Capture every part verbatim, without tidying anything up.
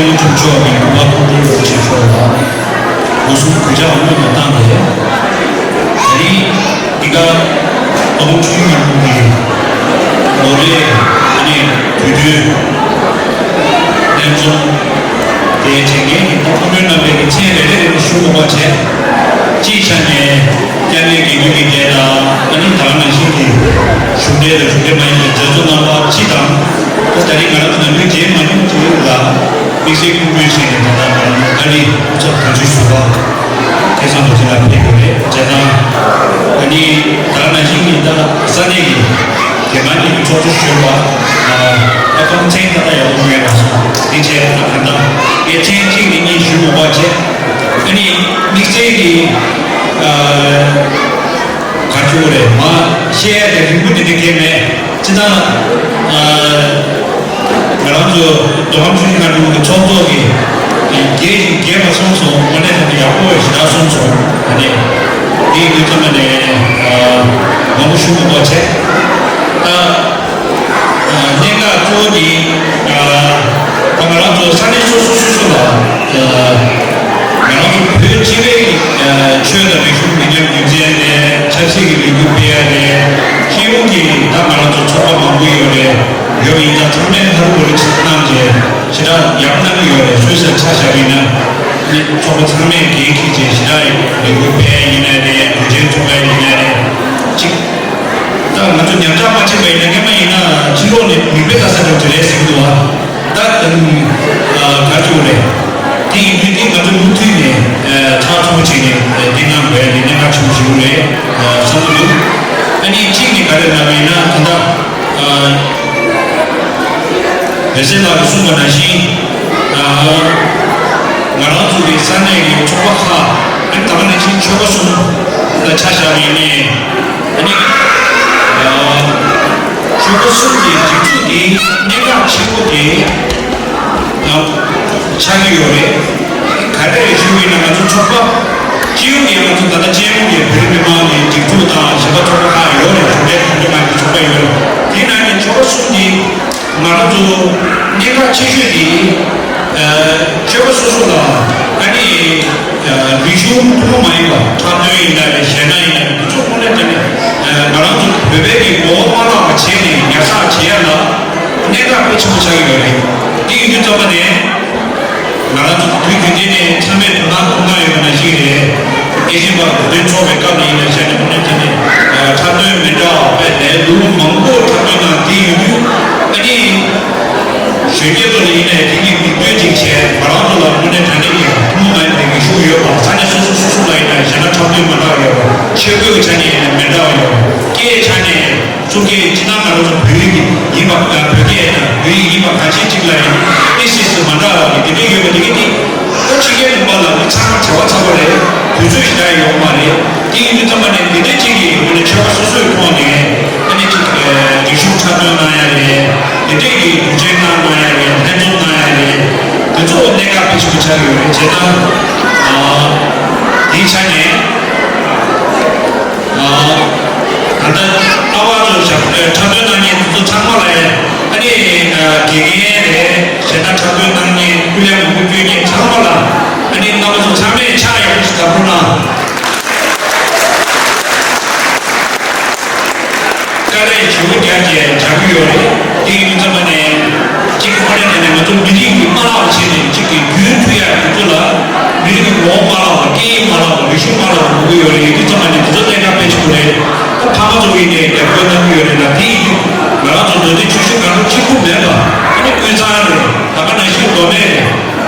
ཁྲིམས་ཕྱོགས་ཀྱི་གོ་བ་མཐོང་གྲོལ་ཡོང་ཆེད་ཕྱོགས་ལ་ལོ་གསུམ་གུས་ཕྱག་དངོས་སུ་བཏང་སྟེ། ད་རིང་འདི་ག་སྟོང་ཆུང་མ་གྲུབ་ཀྱི་ལོ་རེའི་ཨ་ནི་དུས་སྟོན་ལྷན་འཛོམས་དེ་བྱེད་མཁན་གྱི་ད་སྐུ་མགྲོན་རྣམ་པས་ཀྱི་མཚན་རེ་རེ་རེ་ཞུ་དགོས་པ་བྱས། སྤྱིའི་ཆ་ནས་བཅར་མཁན་དགེ་འདུན་དགེ་སྡེ་དང་ཨ་ནི་ད་ག་ནང་བཞིན་གྱི་གཞུང་འབྲེལ་དང་གཞུང་འབྲེལ་མ་ཡིན་པའི་མཛད་གཙོ་རྣམ་པ་སྤྱི་དང་། ད་རིང་ང་རང་ཚོ་ནམ་རྒྱུན་མཇལ་མ་མྱོང་ཅིག་ལ་དམིགས་བསལ་སྐུ་མགྲོན་བྱས་ནས་ད་ལྟ་ང་རང་ཚོ་ཨ་རིའི་སྐུ་ཚབ་དོན་གཅོད་ཞུ་བ་ཁ་སང་དུ་དེ་ལ་ཕེབས་ཡོད་རེད། བྱས་ཙང་ཨ་ནི་ད་ག་ནང་བཞིན་གྱི་ད་ས་གནས་ཀྱི་དེ་མ་ཉིད་ཀྱི་ཚོགས་གཙོ་གཞོན་པ་ཨ་ཁོང་མཚན་ད་ལྟ་ཡག་པོ་མེད་པ་སོང་། དེ་བྱས་ད་ག་ད་ངས་མཚན་གཅིག་ནས་གཉིས་ཞུ་དགོས་པ་བྱས། ཨ་ནི་དམིགས་བསལ་གྱི་ཨ། ག་རེ་ཞུ་དགོས་རེད། མ་བཤད་ཡ་དེ་རིང་པོ་དེ་འདྲ་གང་ཡང་མེད། སྤྱིར་བཏང་ཨ། ང་རང་ཚོ་མདོ་ཁམས་ཆུ་བཞི་སྒང་དྲུག་གི་ཚོགས་གཙོ་གིས་རྒྱས་ཤིང་རྒྱས་པ་གསུངས་སོང་། དངོས་གནས་དྲང་གནས་ཡག་པོ་ཞེ་དྲག་གསུངས་སོང་། ཨ་ནི་དེ་ཡིན་དུས་ཙམ་པ་ནས་ཨ། མང་པོ་ཞུ་མི་དགོས་བྱས། ད་གནད་འགག་གཙོ་བོ་དེ་ད་ང་རང་ཚོ་ས་གནས་སོ་སོ་སོ་སོ་ལ་ང་རང་ཚོ་བོད་སྤྱི་པའི་ཆོས་དང་རིག་གཞུང་མི་ཉམས་རྒྱུན་འཛིན་རེད། ཆབ་སྲིད་ཀྱི་ལས་འགུལ་སྤེལ་ཡ་རེད། སྤྱི་ཡོངས་ཀྱི་ད་ང་རང་ཚོ་ཚོགས་པ་མང་པོ་ཡོད་རེད། ཡོད་པ་ཡིན་ཙང་ཚང་མས་ཧ་རུ་བུ་རུ་ཆེ་གནང་རྗེས་ཞེ་དྲག་ཡག་གནང་གི་ཡོད་རེད། སུད་སི་ཆ་བཞག་པ་ཡིན་ན་ནི་ཚོགས་པ་ཚང་མས་འགན་འཁྱེར་རྗེས་ཞེ་དྲག་ལས་འགུལ་སྤེལ་ཡ་ཡིན་ན་རེད། དུས་ཆེན་ཚོགས་ཡ་ཡིན་ན་རེད། གཅིག་ད་ང་ཚོ་ཉམས་ཆག་མ་ཕྱིན་པ་ཡིན་ན། སྔོན་མ་ཡིན་ན་ཕྱི་ལོགས་ནས་མིག་དཔེ་ལྟ་ས་འདྲ་བོ་དེ་རེད་ཟེར་གྱི་འདུག་བ། ད་ཨ་ག་རེ་ཞུ་དགོས་རེད། དེ་ཡིན་དུས་དེ་ང་ཚོ་མུ་མཐུད་ནས་ཨ་ཐག་ཆོད་པོ་བྱས་ནས་ཨ་འདི་གནང་དགོས་ཡ་དེ་གནད་འགག་ཆེན་པོ་ཞིག་རེད་བསམ་གྱི་འདུག་ཨ་ནི་གཅིག་ནས་ག་རེ་ལབ་པ་ཡིན་ན། ད་ལྟ་ཨ་བེ་སེ་ལགས་ཀྱིས་གསུངས་པ་ནང་བཞིན་ཨ་ང་རང་ཚོ་གི་ས་གནས་ཀྱི་ཚོགས་པ་ཁག་ཨ་ནི་ད་ག་ནང་བཞིན་ཆོལ་ཁ་གསུམ་ལ་ཆ་བཞག་པ་ཡིན་ནའི། ཨ་ནི་ཆོལ་ཁ་གསུམ་གྱི་སྒྲིག་འཛུགས་འདི་གནད་འགག་ཆེན་པོ་དེ་ཆགས་ཀྱི་ཡོད་རེད། ག་རེ་རེད་ཞུས་པ་ཡིན་ན། ང་ཚོ་ཚོགས་པ་སྤྱི་ཡོངས་ཀྱི་ང་ཚོ་ད་ལྟ་སྤྱི་ཡོངས་ཀྱི་བོད་རིགས་མི་མང་གི་སྒྲིག་འཛུགས་དང་གཞན་པ་ཚོགས་པ་ཁག་ཡོད་རེད། གྲུབ་འབྲས་གྲུབ་འབྲས་མང་གི་ཚོགས་པ་ཡོད་རེད། དེའི་ནང་ནས་ཆོལ་ཁ་གསུམ་གྱི་ང་རང་ཚོ་གནད་འགག་ཆེ་ཤོས་དེ་ཨ་ཆོལ་ཁ་སོ་སོ་ལ་ཨ་ནི་ཨ་རིག་གཞུང་ཐུན་མོང་མ་ཡིན་པ། འཁྲབ་སྟོན་ཡིན་ན་རེད། གཞས་སྣ་ཡིན་ན་རེད། དེ་ཚོ་དངོས་གནས་དྲང་གནས་ཨ་ང་རང་ཚོ་བོད་པའི་གི་ངོ་བོ་མ་བརླག་པ་བྱས་ནས་ཉར་ཚགས་བྱེད་ཡ་ལ་གནད་འགག་དཔེ་ཆེན་པོ་ཆགས་ཀྱི་ཡོད་རེད། དེ་ཡིན་དུས་ཙམ་པ་ནས་ང་རང་ཚོ་དུས་རྒྱུན་ལྡན་ནས་ཚང་མས་དོ་སྣང་གཏོང་གནང་ཡོད་པ་ནང་བཞིན་རེད། སྐྱེས་ཆེན་པ་བོད་དོན་ཚོགས་པའི་སྐབས་ནས་ཡིན་ན་བྱས་ནས་དངོས་གནས་དྲང་གནས་འཁྲབ་སྟོན་མི་འདྲ་བ་དཔེ་ལས་ལུགས་མང་པོ་འཁྲབ་སྟོན་གནང་། དེ་ཡིན་དུས་ཨ་ནི་གཞོན་སྐྱེས་ཚོ་ལ་ཡིན་ནའི་དེ་གི་མིག་ལྟོས་ཅིག་བྱས། ང་རང་ཚོ་ལ་དངོས་གནས་དྲང་གནས་ཀྱི་ཐུན་མོང་མ་ཡིན་པའི་རིག་གཞུང་ཡོད་པ། ས་གནས་སོ་སོ་སོ་སོ་ལ་ཡིན་ན་གཞས་སྣ་འཁྲབ་སྟོན་མ་འདྲ་བ་ཡོད་པ། ཆས་གོས་ཀྱི་ཆ་ནས་ཡིན་ན་མི་འདྲ་བ་ཡོད་པ། སྐད་ཡིག་ཆ་ནས་སོ་སྐད་སྤྱིར་བཏང་ང་རང་ཚོ་བོད་ཡིག་ཡིན་པ། བོད་སྐད་དང་བོད་ཡིག་ཡིན་པ་གང་ཅིའི་གཅིག་ལ་ཡང་ཏོག་ཙམ་ཙམ་མ་འདྲ་བ་གི་དེ་འདྲ་ཡོད་པ་དེ་གི་དེ་ཁོ་ཕྱི་རྒྱལ་ལུང་པ་ལ་ནི་ཚང་མ་བྲེལ་བ་ཚ་པོ་རེད། དུས་ཚོད་ཞེ་དྲག་ཡོད་མ་རེད། དེ་ཡིན་དུས་ཙམ་པ་ནས་དེ་འདྲ་གཅིག་གི་ངོས་ནས་ཆོལ་ཁ་སོ་སོའི་ཐོག་ནས་ཨ་ནི་གཅིག་རིག་གཞུང་འཁྲབ་སྟོན་གནང་ཡ་རེད། དེ་འདྲས་ཀྱི་དུས་ཆེན་གནང་གནང་ཡ་རེད། ལྷན་འཛོམས་གནང་ཡ་རེད། དེ་ཚོ་གནད་འགག་དཔེ་ཆེན་པོ་ཆགས་ཀྱི་ཡོད་རེད། བྱས་ཙང་ཨ་དེའི་ཆ་ནས། ཨ་ད་ལྟ་ཨ་བ་ཚོ་ཞབས་འཁྲབ་སྟོན་གནང་མཁན་དེ་ཚོ་ཚང་མ་ལ་ཨ་ནི་དགེ་རྒན་རེད། གཞས་སྣ་འཁྲབ་སྟོན་གནང་མཁན་སྐུ་ལས་མང་པོ་སྐྱོན་མཁན་ཚང་མ་ལ་ཨ་ནི་རྣམ་པ་ཚོ་ཚང་མས་ཕྱག་ཡག་པོ་ཞིག་བརྡབ་རོགས་གནང་། དཀའ་ལས་ཞེ་པོ་རྒྱག་བྱས་བྱ་གི་ཡོད་རེད། དེ་ཡིན་ཙམ་པ་ནས་གཅིག་དངོས་གནས་དྲང་གནས་ང་ཚོ་མི་རིགས་ཀྱི་མ་བརླག་པ་བྱས་ནས་གཅིག་གི་རྒྱུན་མཐུད་ཡག་དེ་ཚོ་ལ་མི་རིགས་ཀྱི་ངོ་བོ་མ་བརླག་པ། སྐད་ཡིག་མ་བརླག་པ། རིག་གཞུང་མ་བརླག་པ་དགོས་ཀྱི་ཡོད་རེད། ཡིན་དུས་ཙམ་པ་ནས་དེ་ཚོ་གནད་འགག་དཔེ་ཆེན་པོ་རེད། ད་ཕ་མ་ཚོ་གིས་ནས་རྒྱབ་སྐྱོར་གནང་གི་ཡོད་རེད་ལ། དེ་ཡིན་དུས་ང་རང་ཚོ་མདོ་སྟོད་ཆུ་བཞི་སྒང་དྲུག་གཅིག་པུ་མེད་པ། ཨ་ནི་ཀུན་བཟང་རེད། ད་ག་ནང་བཞིན་མདོ་སྨད་རེད།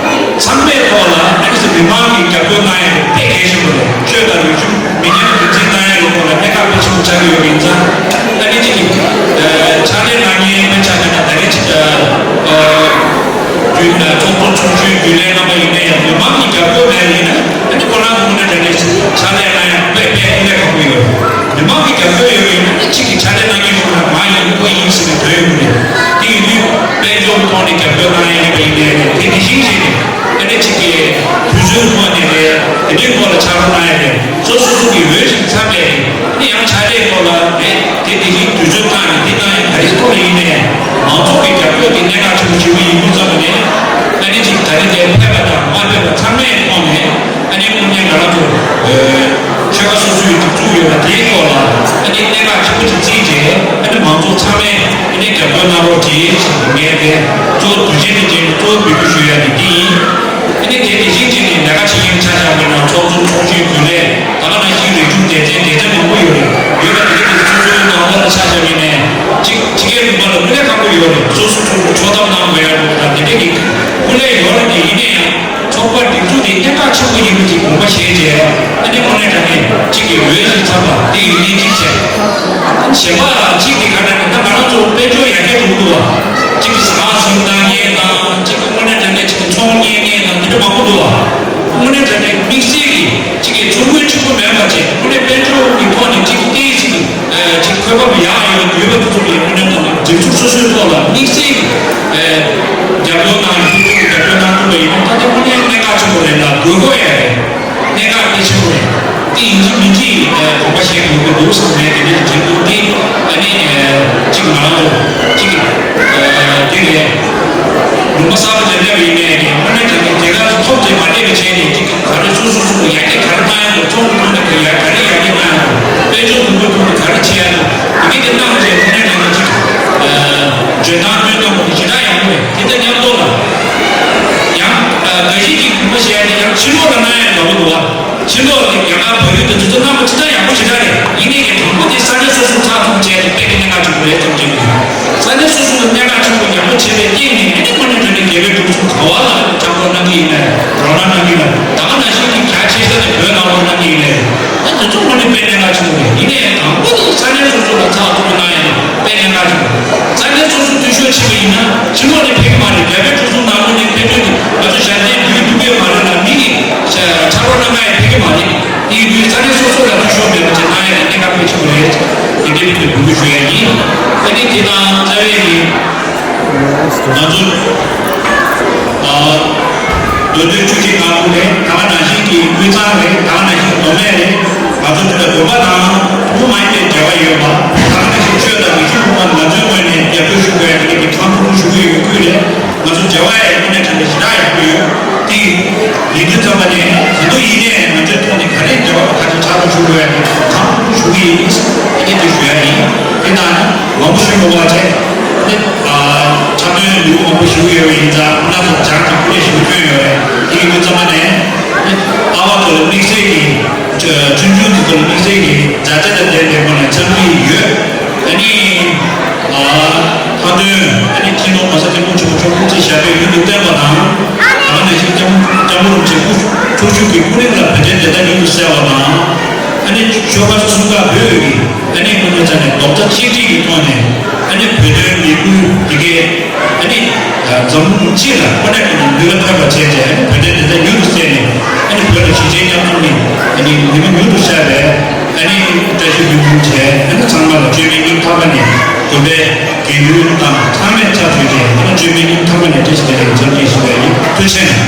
ཚང་མའི་ཐོག་ལ་ཨ་ནི་མི་མང་གིས་རྒྱབ་སྐྱོར་གནང་ཡ་དེ་དཔེ་གལ་ཆེན་པོ་རེད། ཆོས་དང་རིག་གཞུང་མི་ཉམས་རྒྱུན་འཛིན་གནང་ཡ་གི་ཐོག་ལ་གནད་འགག་དཔེ་ཆེན་པོ་ཆགས་ཀྱི་ཡོད་པ་ཡིན་ཙང་། ཨ་ནི་གཅིག་གི་ཕྱག་ལས་གནང་མཁན་དཔེ་ཆ་བཞག་ན་ད་རེས་ཅིག་རྒྱུན་ཚོགས་གཙོ་ཚོགས་གཞོན་རྒྱུན་ལས་རྣམ་པ་ཡིན་ནའི་ཡང་མི་མང་གི་རྒྱབ་སྐྱོར་མེད་པ་ཡིན་ན། ཨ་ནི་ཁོ་རང་ཚོ་དངོས་གནས་དྲང་གནས་ཕྱག་ལས་གནང་ཡ་དཔེ་དཔེ་དཔེ་ཁག་པོ་ཡོད། མི་མང་གི་རྒྱབ་སྐྱོར་ཡོད་པ་ཡིན་ན་ཨ་ནི་གཅིག་གི་ཕྱག་ལས་གནང་མཁན་ཞིག་ལ་མ་ཡིན་ཁོ་ཡིན་ཟེར་བའི་དོན་ཡོད་མ་རེད། དེ་ཡིན་དུས་དཔལ་འབྱོར་ཐོག་ནས་རྒྱབ་སྐྱོར་གནང་ཡ་ཡིན་པ་ཡིན་ནའི་རེད། དེ་དེ་བཞིན་བྱས་ནས་ཨ་ནི་གཅིག་གི་དུས་ཚོད་ཐོག་ནས་རེད། དེ་འདྲའི་ཐོག་ལ་ཕྱག་རོགས་གནང་ཡ་རེད། སོ་སོ་སོ་གི་འོས་ཤིང་འཚམ་པའི་ནི་ཡང་ཕྱག་ལས་ཐོག་ལ་རེད། དེ་དེ་བཞིན་དུས་ཚོད་བཏང་ནས་དེ་གནང་ཡ་ག་རེ་ཐོག་ལ་ཡིན་ནའི་མང་ཚོགས་ཀྱི་རྒྱབ་སྐྱོར་དེ་གནད་འགག་ཆེན་པོ་ཆེན་པོ་ཡིན་དུས་ཙམ་པ་ནས་ཨ་ནི་གཅིག་ད་རེས་ གནང་རོགས་གྱིས། ངས་དེ་གཙོ་བོ་དུས་ཆེན་དེ་བྱས་ནས་གཙོ་བོ་འབོད་སྐུལ་ཞུ་ཡ་དེ་འདི་ཡིན། ཨ་ནི་དེ་དེ་བཞིན་བྱས་ནས་ལས་ཀ་བྱེད་མཁན་ཆ་བཞག་པ་ཡིན་ན་ཚོགས་གཙོ་ཚོགས་གཞོན་རྒྱུན་ལས་ད་ག་ནང་བཞིན་རིག་གཞུང་སྡེ་ཚན་སྡེ་ཚན་མང་པོ་ཡོད་རེད། ཡོད་པ་དེ་ག་དེ་སོ་སོའི་ནང་ལོགས་ལ་ཆ་བཞག་པ་ཡིན་ནའི་གཅིག་ཕྱི་རྒྱལ་ལུང་པ་ལ་སྐུ་ལས་ཁག་པོ་ཡོད་རེད། སོ་སོ་སོ་སོ་ཕྱོགས་བསྡོམས་གནང་དགོས་ཡ་དེ་དེ་འདྲ་གི་སྐུ་ལས་ཡོད་རེད། དེ་ཡིན་ན་ཡང་། ཚོགས་པ་སྒྲིག་འཛུགས་དེ་གནད་འགག་ཆེན་པོ་ཡིན་པ་ཅིག་དགོངས་པ་བཞེས་རྗེས། ཨ་ནི་དངོས་གནས་དྲང་གནས་གཅིག་གི་འོས་ཤིག་འཚམས་པ་དེ་ཡིན་མིན་གཅིག་བྱས། གཞན་པ་གཅིག་དེ་ག་འདྲ་ནས་ད་ང་རང་ཚོ་དཔལ་འབྱོར་ཡར་རྒྱས་འགྲོ་གི་འདུག་བ། གཅིག་གི་ཟ་ཁང་གསུམ་བཏང་མཁན་དང་། གཅིག་གི་དངོས་གནས་དྲང་གནས་གཅིག་གི་ཚོང་གཉེར་མཁན་དང་། དེ་འདྲ་མང་པོ་འདུག་བ། དངོས་གནས་དྲང་གནས་དམིགས་བསལ་གྱི་གཅིག་གི་ཚོང་དཔོན་གཅིག་པུ་མེད་པ་བྱས། དངོས་གནས་དཔལ་འབྱོར་གྱི་ཐོག་ནས་གཅིག་གི་ཏོག་ཙམ་གཅིག་ཁོ་པ་ཡག་ཡོད་ཡོད་པ་དེ་ཚོ་གི་དངོས་གནས་དྲང་གནས་སྒྲིག་འཛུགས་སོ་སོའི་ཐོག་ལ་དམིགས་བསལ་གྱི་རྒྱབ་སྐྱོར་གནང་། ལྷན་ཚོགས་ཀྱི་རྒྱབ་སྐྱོར་གནང་ཐུབ་པ་ཡིན་ན། ད་ལྟ་དངོས་གནས་གནད་འགག་ཆེན་པོ་རེད་ལ། དགོས་མཁོ་ཡང་རེད། གནད་འགག་གལ་ཆེན་པོ་རེད། དེ་ཡིན་གཅིག་མིན་གཅིག་དགོངས་པ་བཞེས་དགོས་ཀྱི་འདུག་བསམ་ནས། དེ་ནས་འགྲིག་འདུག་དེ་ཨ་ནི་གཅིག་ང་རང་ཚོ་གཅིག་དེ་རེད། ལུང་པ་གསར་པ་ལས་སླེབས་པ་ཡིན་ནའི་དངོས་གནས་དྲང་གནས་དེ་ག་ཐོབ་དེ་མ་སླེབས་པ་བྱས་ནས། གཅིག་ག་རེ་སོ་སོ་སོ་ཡར་རྒྱས་ག་རེ་གཏང་ཡ་འདུག་ཚོགས་འདུ་ཁང་ནས་ག་ཡ་ག་རེ་ཡར་རྒྱས་གཏང་ཡ་འདུག་དཔལ་འབྱོར་འདུ་འགོད་ཐོག་ནས་ག་རེ་བྱེད་ཡ་འདུག་དེ་ག་དེ་གནང་རྗེས་དངོས་གནས་དྲང་གནས་གཅིག་འཇོན་ཐང་སྟོན་སྟངས་པོ་དེ་ཞེ་དྲག་ཡག་པོ་རེད། དེ་དང་མཉམ་དུ་ལ་ཡང་འགའ་ཞིག་གིས་གོ་བ་བཤད་ཡ་དེ་ཡང་ཕྱི་ལོགས་ལ་གནང་ཡ་ཡག་པོ་འདུག་བ། ཕྱི་ལོགས་ལ་རྒྱ་གར་བལ་ཡུལ་དུ་དེ་ཚོ་གནང་པ་ཅི་ལྟར་ཡག་པོ་ཞེ་དྲག་རེད། ཡིན་ནའི་ངས་དང་པོ་དེ་ས་གནས་སོ་སོ་ཚགས་ཚུད་བྱས་ཏེ་དཔེ་གལ་གནད་འགག་ཆེན་པོ་རེད་བསམ་གྱི་འདུག་ས་གནས་སོ་སོ་ལ་གནད་འགག་ཆེན་པོ་ཡག་པོ་བྱས་པའི་རྐྱེན་ནས། ཨ་ནི་དངོས་གནས་དྲང་གནས་རྒྱལ་བའི་གྲུབ་ཚུལ་ག་བ་ལ་ཕྱག་སྐོར་གནང་གི་ཡིན་ནའི་རོགས་རམ་གནང་གི་ཡིན་ནའི། ད་ག་ནང་བཞིན་གྱི་རྒྱ་ཆེ་ས་ནས་བོད་ནང་ལོགས་གནང་གི་ཡིན་ནའི། ཨ་དེ་ཚོ་དངོས་གནས་དཔེ་གནད་འགག་ཆེན་པོ་རེད། ཡིན་ནའི་དང་པོ་དེ་ས་གནས་སོ་སོ་ལ་ཚགས་ཚུད་པོ་གནང་ཡ་དེ་དཔེ་གནད་འགག་ཆེན་པོ་རེད། ས་གནས་སོ་སོ་འཐུས་ཤོར་ཕྱིན་པ་ཡིན་ན་ཕྱི་ལོགས་ནས་ཕེབས་ཀྱི་མ་རེད། རྒྱལ་བའི་གྲུབ་ཚུལ་ནང་ལོགས་ནས་ཕེབས་དུས་ང་ཚོ་ཞབས་འདྲེན་འབུལ་ཐུབ་ཀྱི་མ་རེད་ལ། མི་གིས་ཕྱག་རོགས་གནང་མཁན་ཡང་ཕེབས་ཀྱི་མ་རེད། དེ་ཡིན་དུས་ས་གནས་སོ་སོ་ལ་འཐུས་ཤོར་མེད་པ་ཅིག་གནང་ཡ་དེ་གནད་འགག་དཔེ་ཆེན་པོ་རེད། དེ་འདྲའི་ཐོག་འབོད་སྐུལ་ཞུ་ཡ་ཡིན། ཨ་ནི་དེ་དང་རྩ་བའི་ཡིན། ང་ཚོ་ཨ་མདོ་སྟོད་ཆུ་བཞི་སྒང་དྲུག་རེད། ད་ག་ནང་བཞིན་གྱི་དབུས་གཙང་རེད། ད་ག་ནང་བཞིན་མདོ་སྨད་རེད། ང་ཚོ་དེ་ལ་བོད་པ་དང་ཐུན་མོང་མ་ཡིན་པའི་འབྲེལ་བ་ཡོད་པ། ད་ག་ནང་བཞིན་ཆོས་དང་རིག་གཞུང་ལུང་པ་ང་ཚོའི་ངོས་ནས་རྒྱབ་སྐྱོར་ཞུ་དགོས་ཡ་དེ་གི་ཁག་ཁུར་ཞུ་གི་ཡོད། ཁུལ་རེད། ང་ཚོ་འབྲེལ་བ་ཡང་དངོས་གནས་དྲང་གནས་ཞེ་དྲག་ཡག་པོ་ཡོད། དེ་ཡིན་དུས་ཙམ་པ་ནས་ད་དུང་ཡིན་ནའི་ང་ཚོའི་ཐོག་ནས་ག་རེ་འབྲེལ་བ་ག་ཚོད་ཆགས་པ་ཞུ་དགོས་ཡ་དེ་ཁག་ཁུར་ཞུ་གི་ཡིན། དེ་འདྲ་དེ་ཞུ་ཡ་ཡིན། དེ་ན་མང་པོ་ཞུ་མི་དགོས་པ་བྱས། ཨ་ནི་ཨ་འཁྲབ་སྟོན་ལེའུ་མང་པོ་ཞུ་གི་ཡོད་པ་ཡིན་ཙང་། ཁོང་རྣམ་ཚོ་སྦྱངས་ཏེ་སྐུ་ལས་ཞུ་སྐྱོན་ཡོད་རེད། དེ་ཡིན་དུས་ཙམ་པ་ནས་ཨ་ནི་ཨ་བ་ཚོ་ལ་དམིགས་བསལ་གྱི་ཆུང་ཆུང་དེ་ཚོ་ལ་དམིགས་བསལ་གྱི་མཛའ་བརྩེ་དང་ལྡན་པའི་སྒོ་ནས་འཚམས་འདྲི་ཡོད། ཨ་ནི་ཨ་མཐའ་དོན་ཨ་ནི་སྤྱི་ནོར་༸གོང་ས་༸སྐྱབས་མགོན་ཆེན་པོ་མཆོག་སྐུ་ཚེ་ཞབས་པད་ཡུན་དུ་བརྟན་པ་དང་། ད་ག་ནང་བཞིན་སྐྱབས་སྐྱབས་མགོན་རིན་པོ་ཆེ་སྐུ་མཆོག་གི་སྐུ་རིང་ལ་བོད་དོན་བདེན་མཐའ་མྱུར་དུ་གསལ་བ་དང་། ཨ་ནི་ཆོལ་ཁ་གསུམ་ཀ་བོད་ཀྱི་ཨ་ནི་དངོས་གནས་ཙམ་ནས་རྡོག་རྩ་གཅིག་སྒྲིལ་གྱི་ཐོག་ནས་ཨ་ནི་བོད་དོན་ལས་འགུལ་འདི་གའི་ཨ་ནི་འཛམ་གླིང་སྤྱི་ལ་དངོས་གནས་དྲང་གནས་ནུས་པ་ཐོན་པ་བྱས་ཏེ། ཨ་ནི་བོད་དོན་བདེན་མཐའ་མྱུར་དུ་གསལ་ནས། ཨ་ནི་བོད་ལ་གཞིས་བྱེས་མཉམ་འཛོམས་ཀྱི་ཨ་ནི་ནུས་པ་མྱུར་དུ་ཤར་བའི་ཨ་ནི་བཀྲ་ཤིས་ལྷུན་གྲུབ་བྱས། ཨ་ནི་ཚང་མ་ལ་བཅོས་མིན་སྙིང་ཐག་པ་ནས་དགོན་པའི་དགེ་འདུན་དང་ཚང་མས་ཕྱག་ཕུལ་ཏེ། ཨ་ནི་བཅོས་མིན་སྙིང་ཐག་པ་ནས་བཀྲ་ཤིས་བདེ་ལེགས་འཚམས་འདྲི་ཞུ་བ་ཡིན། ཐུགས་རྗེ་ཆེ།